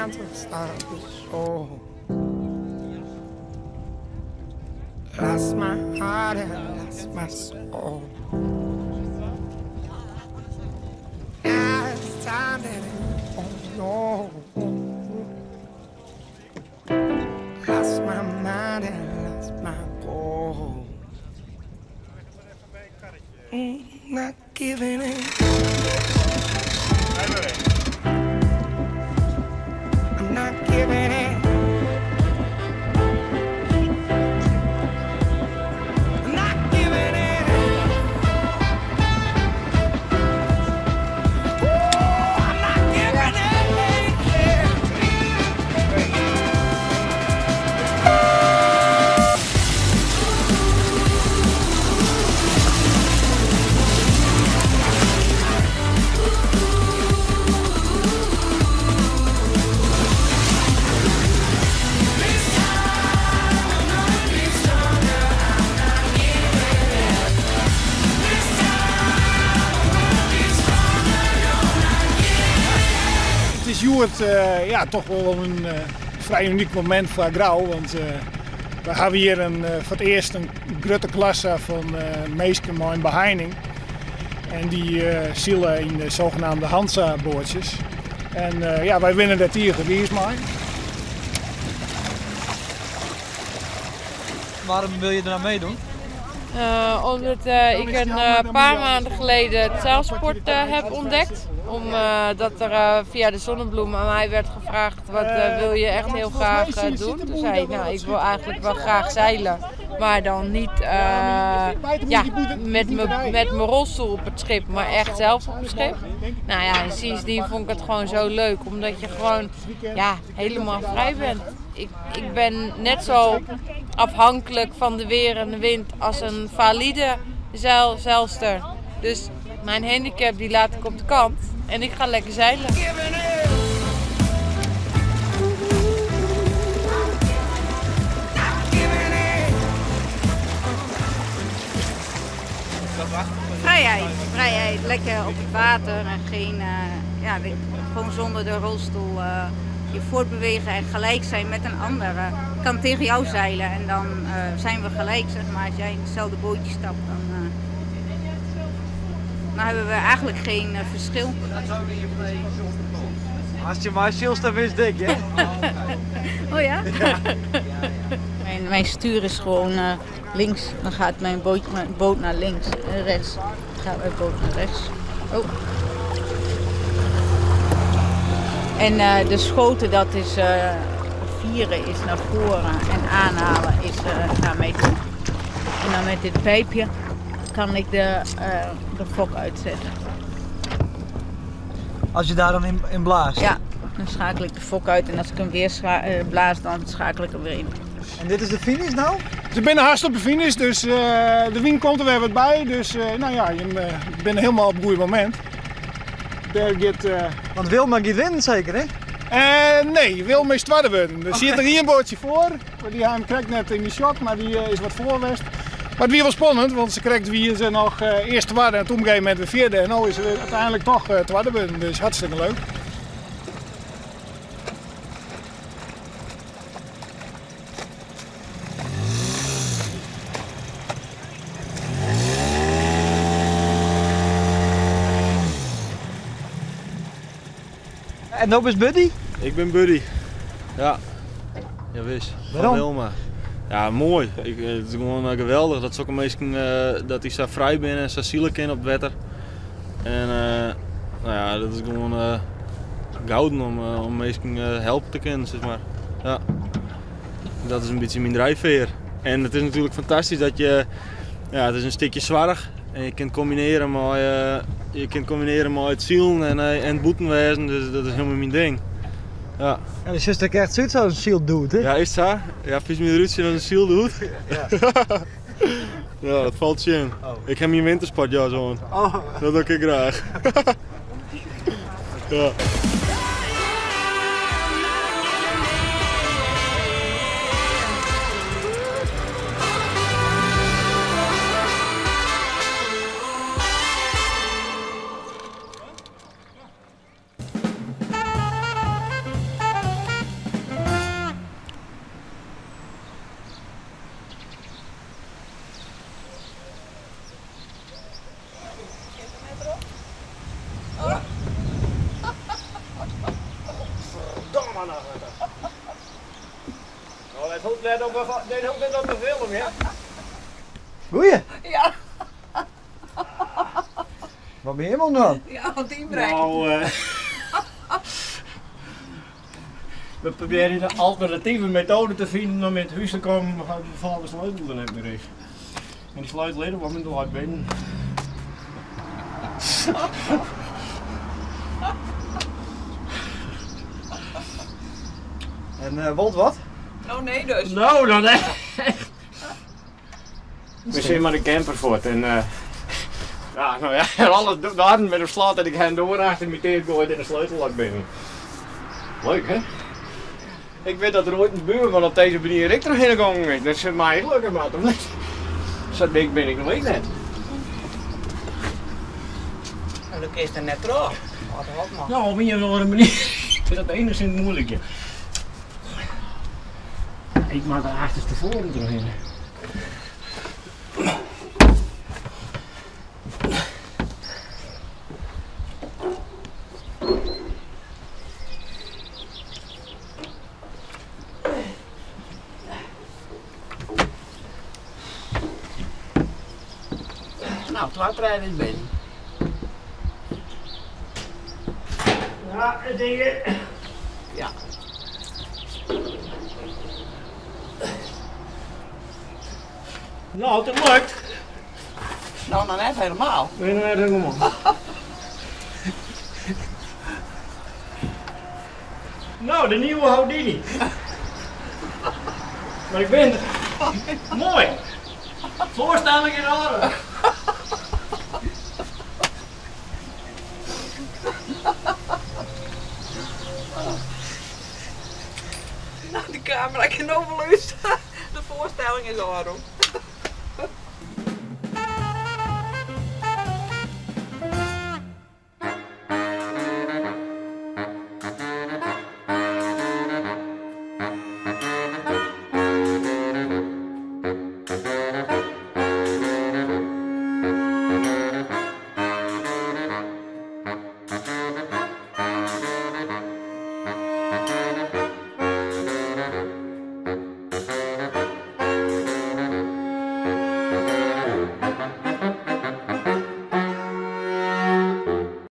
Time to start the show. Lost my heart and lost my soul. Now it's time that you know. Lost my mind and lost my goal. Not giving in. I'm not giving in. I'm not giving in. Ooh, I'm not giving in. Het is hjoed ja, toch wol in frij unyk momint foar Grou, want we hawwe hjir foar it earst in grutte klasse fan minsken mei in beheining. En dy sile yn de zogenaamde Hansa-boatsjes. En ja, wy binne dêr tige wiis mei. Waarom wil je eraan meedoen? Omdat ik een paar maanden geleden het zeilsport heb ontdekt. Omdat er via de Zonnebloem aan mij werd gevraagd: wat wil je echt heel graag doen? Toen zei ik, nou, ik wil eigenlijk wel graag zeilen. Maar dan niet ja, met mijn rolstoel op het schip, maar echt zelf op het schip. Nou ja, en sindsdien vond ik het gewoon zo leuk, omdat je gewoon, ja, helemaal vrij bent. Ik ben net zo afhankelijk van de weer en de wind als een valide zeilster. Dus mijn handicap die laat ik op de kant en ik ga lekker zeilen. Vrijheid, vrijheid, lekker op het water en geen, ja, gewoon zonder de rolstoel je voortbewegen en gelijk zijn met een ander. Ik kan tegen jou zeilen en dan zijn we gelijk, zeg maar. Als jij in hetzelfde bootje stapt, dan hebben we eigenlijk geen verschil. Als je maar zielstaf is dik, hè? Oh ja? Ja. Mijn stuur is gewoon links, dan gaat mijn boot naar links en rechts. Dan gaat mijn boot naar rechts. Oh. En de schoten, dat is vieren is naar voren en aanhalen is naar mij toe. En dan met dit pijpje kan ik de fok uitzetten. Als je daar dan in blaast? Ja, dan schakel ik de fok uit en als ik hem weer blaas, dan schakel ik hem weer in. En dit is de finish nou? Ze binnen haast op de finish, dus de wind komt er weer wat bij. Dus nou ja, je bent helemaal op het goede moment. Daar gaat, Want Wilma gaat winnen zeker, hè? Nee, Wilma is tweede worden. Er zit er hier een bootje voor. Die hem krijgt net in de shot, maar die is wat voorwest. Maar het was wel spannend, want ze krijgt wie ze nog eerst tweede en toen op een gegeven moment weer vierde. En nu is ze uiteindelijk toch tweede worden, dus hartstikke leuk. En dat is Buddy? Ik ben Buddy. Ja, ja wis. Van Waarom? Wilma. Ja, mooi. Het is gewoon geweldig dat zulke mensen dat die zo vrij zijn en zo zielig kunnen op het water. En nou ja, dat is gewoon gouden om mensen helpen te kunnen, zeg maar. Ja. Dat is een beetje mijn drijfveer. En het is natuurlijk fantastisch dat je, ja, het is een stukje zwaar en je kunt combineren met, je kunt combineren met het zielen en het boetenwezen, dus dat is helemaal mijn ding. Ja. Ja, de zuster krijgt zoiets als een ziel doet, hè? Ja, is het zo? Ja, vies me eruit zien als een ziel doet. Ja. Ja, dat valt je in. Oh. Ik heb mijn wintersportjas aan. Oh. Dat doe ik graag. Ja. hoecht net op de, dit hoecht net op de film, ja. Goeie. Ja. Wat ben je man dan? Ja, want inbrengen. Nou, we proberen een alternatieve methode te vinden om in het huis te komen, maar de vader sleutel er net meer is. En die sleutel ligt op moment laat binnen. En Wolt wat? Nou nee dus. Nou, dan echt. We zijn maar de camper voort en ja, nou ja, alles daar met een slot en ik hen door achter mijn teer gooit en de sleutel laat binnen. Leuk hè? Ik weet dat er ooit een buurman op deze manier ik erheen gegaan is. Dat is mij gelukkig maar toch niet? Zo dik ben ik nog niet net. En dan is er net terug. Wat ook maar. Nou, op een of andere manier is dat enigszins moeilijk. Ja. Ik maak er achterstevoren doorheen. Nou, 2 treinen is binnen. Ja, het ding is. Ja. Nou, het lukt. Nou, nog net helemaal. Nee, nog net helemaal. Nou, de nieuwe Houdini. Maar ik ben er. Mooi. Voorstelling in orde. Nou, de camera kan overluisteren. De voorstelling is orde.